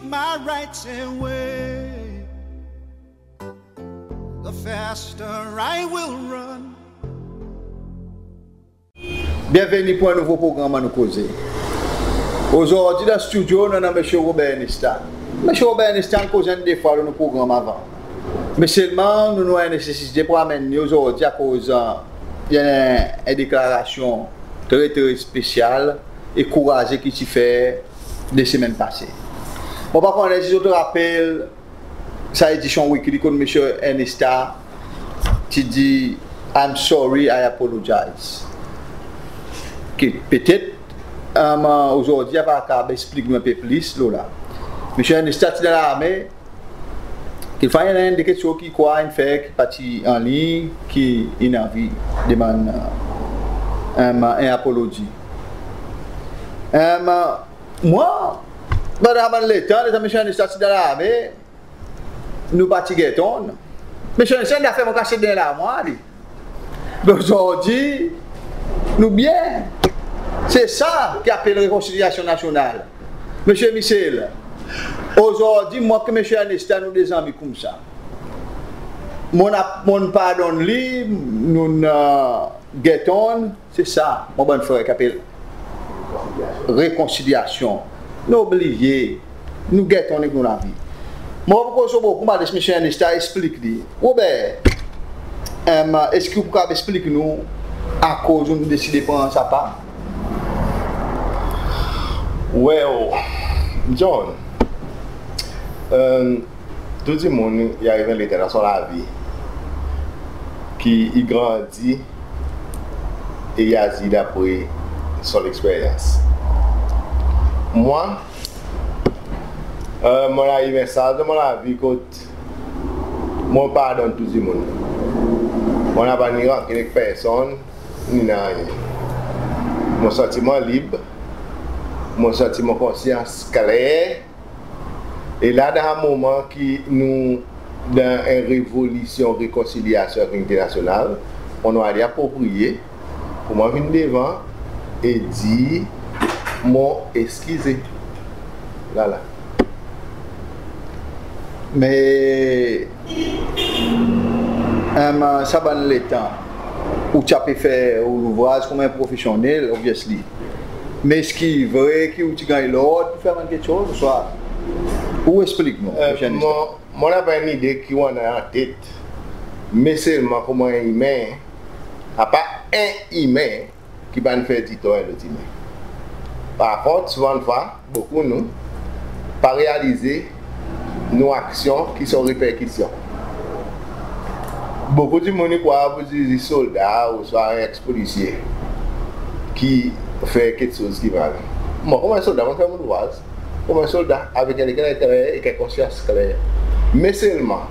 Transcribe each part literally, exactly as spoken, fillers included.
My rights away, the faster I will run. Byenveni pour en nouvo progranm Annou Koze. Ozordi dan stidyo nou annan Msye Robert Ernesta. Msye Robert Ernesta in koz enn de fwa lo nou progranm avan. Me selman nou, nou annan nesesite pour anmenn li ozordi akoz, e, i annan en deklarasyon tre, tre spesyal e kouraze ki i ti fer de semenn pase. Mon pa konnen si zot rapel sa edisyon Weekly kot Msye Ernesta ti dir, "I'm sorry, I apologize." Ki petet, e, ozordi i ava kapab eksplik nou en pe plis lo la. Msye Ernesta ti dan larme, kekfwa i annan de keksoz ki i krwar in fer ki pa ti anliny, ki in anvi demann, e, en apoloji. E, mwan, pandan bann letan, letan Msye Ernesta ti dan larme, nou pa ti get on. Msye Ernesta in fer mon kasyet dan lamwar li. Me ozordi nou byen. Se sa ki apel rekonsilyasyon nasyonal. Msye Michel, ozordi mwan ek Msye Ernesta nou de zanmi koumsa. Mon a, mon pardonn li, nou, e, get on, se sa mon bann frer ki apel rekonsilyasyon. Nou bliye, nou get on ek nou lavi. Mon pa pou koz bokou, mon a les Msye Ernesta eksplik li. Robert, e, eski ou pou kapab eksplik nou akoz ou'n deside pran sa pa? Well, John, e, tou dimoun i ariv en leta dan son lavi ki i grandi e i azir dapre son leksperyans. Mwan, e, mon ariv en saz dan mon lavi kot mon pardonn tou dimoun. Mon napa ni rankin ek personn, ni nanryen. Mon santi mwan lib, mon santi mon konsyans kler, e la dan sa moman ki nou dan en revolisyon rekonsilyasyon avek linite nasyonal, mon krwar li apropriye pour mwan vin devan e dir mon eskize. Vwala. Me, e, sa bann letan ou ti a pe fer ou louvraz konman en profesyonnel, obviously. Me eski i vre ki ou ti ganny lord pour fer bann keksoz, ouswa ou eksplik nou, e, Msye Ernesta? Mon, mon napa en lide ki ou annan an tet. Me selman konman en imen, apa en imen, ki pa'n fer ditor en lot imen. Parkont, souvandfwa, bokou nou pa realize nou aksyon ki son reperkisyon. Bokou dimoun i krwar pour dir solda ouswa en eks polisye ki fer keksoz ki mal. Mwan, konman solda, mon fer mon louvraz konman solda avek en lekel entere ek en konsyans kler. Me selman,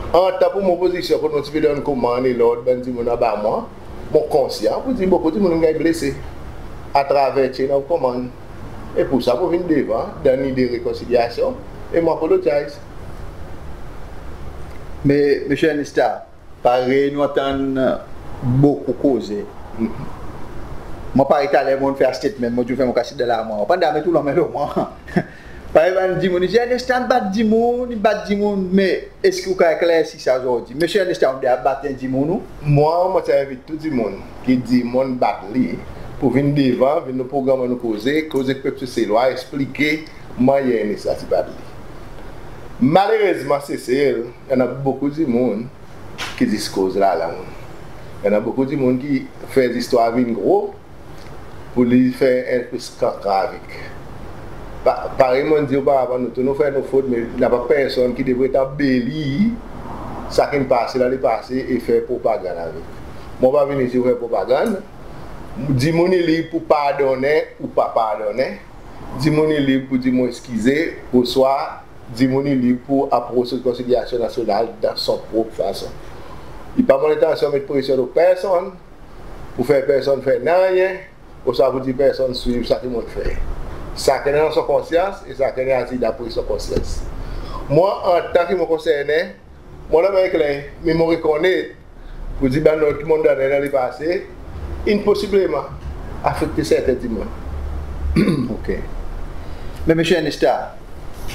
antan pour mon pozisyon, kot mon ti pe donn konmann e lord bann dimoun anba mwan, mon konsyan pour dir bokou dimoun in ganny blese atraver chain of command. E pour sa mon vin devan dan lide rekonsilyasyon e mon apologize. Me, Msye Ernesta, parey nou antann bokou koze. Mwan, parey taler mon'n fer statement, mon dir ou fer mon kasyet dan lamwar. Ou pa'n met ou lanmen lo mwan. Parey bann dimoun i dir, Ernesta in bat dimoun, i bat dimoun, me eski ou kapab eklersi sa ozordi? Msye Ernesta, ou'n deza bat en dimoun ou? Mwan, mon ti a envit tou dimoun ki dir mon'n bat li pour vin devan, vin lo progranm Annou Koze, koz ek pep Seselwa, eksplike mannyer Ernesta ti bat li. Malerezman, Sesel, i annan bokou dimoun ki zis koz lalang. I annan bokou dimoun ki fer zistwar vin gro, pour li fer en plis krankra avek. Pa, parey mon'n dir oparavan, nou tou nou fer nou fot, me napa personn ki devret anbelir sa ki'n pase dan lepase e fer propagann avek. Mon pa vin isi pour fer propagann. Dimoun i lib pour pardonnen ou pa pardonnen. Dimoun i lib pour dir mon eskize, ouswa dimoun i lib pour apros rekonsilyasyon nasyonal dan son prop fason. I pa mon lentansyon met presyon lo personn pour fer personn fer nanryen, ouswa pour dir personn swiv sa ki mon fer. Sakenn annan son konsyans e sakenn i azir dapre son konsyans. Mwan, antan ki mon konsernen, mon lanmen i kler, me mon rekonnet pour dir bann lord ki mon'n donnen dan lepase, in posibleman afekte serten dimoun. OK. Me Msye Ernesta,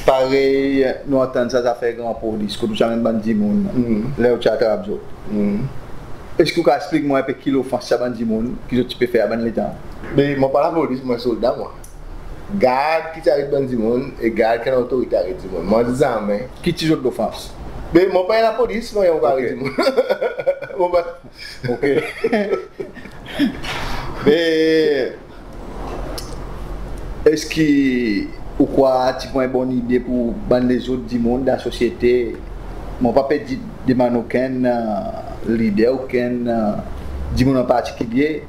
Parey nou antann sa zafer gran polis, kot ou ti anmenn bann dimoun ler ou ti atrap zot. Eski ou kapab eksplik mwan en pe ki lofans sa bann dimoun ki zot ti pe fer a bann letan? Be mon pa lapolis, mon solda mwan. Gard ki ti aret bann dimoun e gard ki annan lotorite aret dimoun. Mwan zanmen. Ki ti zot lofans? Be mon pa lapolis, mwan, mon pa aret dimoun. Mon pa... Ok. Be eski ou krwar ti pou en bon lide pour bann lezot dimoun dan sosyete? Mon pa pe dir demann okenn lider, okenn dimoun an partikilye.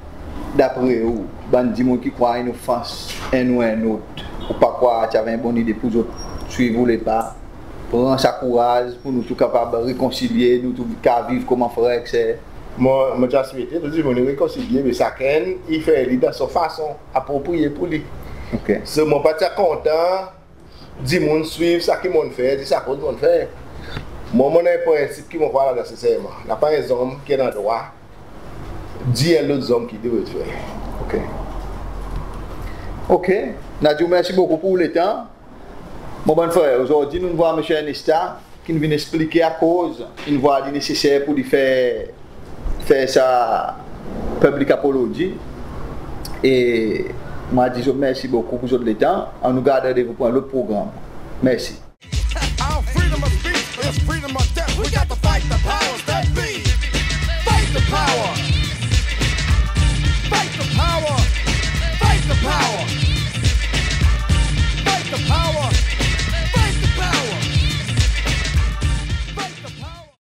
Dapre ou, bann dimoun ki krwar in ofans enn ou enn lot, ou pa krwar ti ava en bon lide pour zot swiv ou lepa, pran sa kouraz pour nou tou kapab rekonsilye, nou tou kapab viv konman frer ek ser? Mon, mon ti a swete tou dimoun i rekonsilye, me sakenn i fer li dan son fason apropriye pour li. Ok. So mon pa ti a kontan dimoun swiv sa ki mon'n fer zis akoz mon'n fer. Mwan, mon annan en prensip ki mon krwar ladan senserman. Napa en zonm ki annan drwa dir en lot zonm ki devret fer. Ok. Ok. Mon a dir ou mersi bokou pour ou letan. Mon bann frer, ozordi nou'n vwar Msye Ernesta ki'n vin eksplike akoz in vwar li neseser pour li fer, fer sa public apology. E mon a dir zot mersi bokou pour zot letan. Annou gard randevou pour en lot progranm. Mersi.